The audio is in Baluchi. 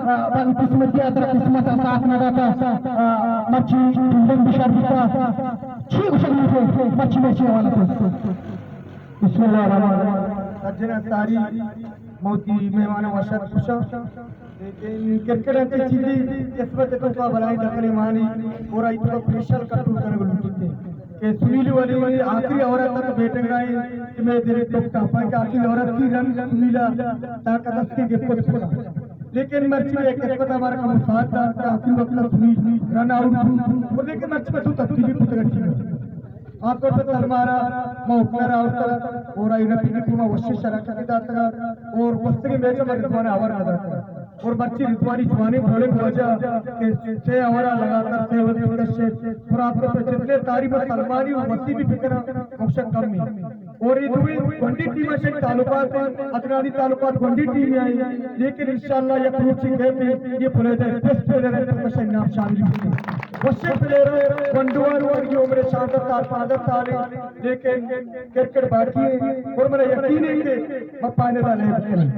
آ، بلے قسمتی ءَ ترا قسمت ءَ ساتھ نہ داتا، آ، مرچی فیلڈنگ بھی شر بیتا۔ چی گوشگ لوٹے مرچی میچ ءِ حوالہ ءَ؟ بسم اللہ الرحمن الرحیم۔ سجناں ساری موتی مہمان وشت خوشا۔ لیکن کرکٹ انچیں چیزے، قسمت ءِ توکا بلاہیں دخل مانی اور ایتو پریشر کنٹرول کنگ لوٹیت کہ سنیل ولی آخری اوور تک بیٹنگ ءَ ایں کہ مئے دل ٹپ ٹاپ ءَ کہ آخری اوور ءَ سی رن سنیل ءَ تاکہ دستی گپت کتا۔ لیکن مرچی مئے قسمت ءَ مارا کمو ساتھ دات کہ آخری وقت ءَ سنیل رن آؤٹ بوت اور لیکن مرچی مئے تو تبدیلی کتگ ٹیم ءَ۔ خاص طور پہ سلمان ءَ ما اوپنر آورتگ اور آئی رفیق ءِ ٹیم ءَ وشیں شراکت داتگ اور گوستگیں میچ ءَ ما رضوان ءَ اوور نہ داتگ اور مرچی رضوانی جوانیں بولنگ ءِ وجہ کہ سے اوور ءَ لگاتار سے اوور کشت اور خاص طور پہ جتنے تعریف سلمانی و وسیم ءِ بکناں، ہمشہ کم ایں۔ اور اے دوئیں گونڈیں ٹیم ءَ شری تعلقات ایں، عدنانی تعلقات گونڈیں ٹیم ءَ ایں، لیکن انشاءاللہ یک روچے کئیت ایں، اے پلیئر بیسٹ پلیئر ایں، تو کشا نام شامل بیت۔ وشیں پلیئر ایں، گونڈوان ورگی عمر شانزدہ سال، پانزدہ سال ایں، لیکن کرکٹ باقی ایں۔ اور منا یقین ایں کہ ما فائنل ءَ لہتے کنیں۔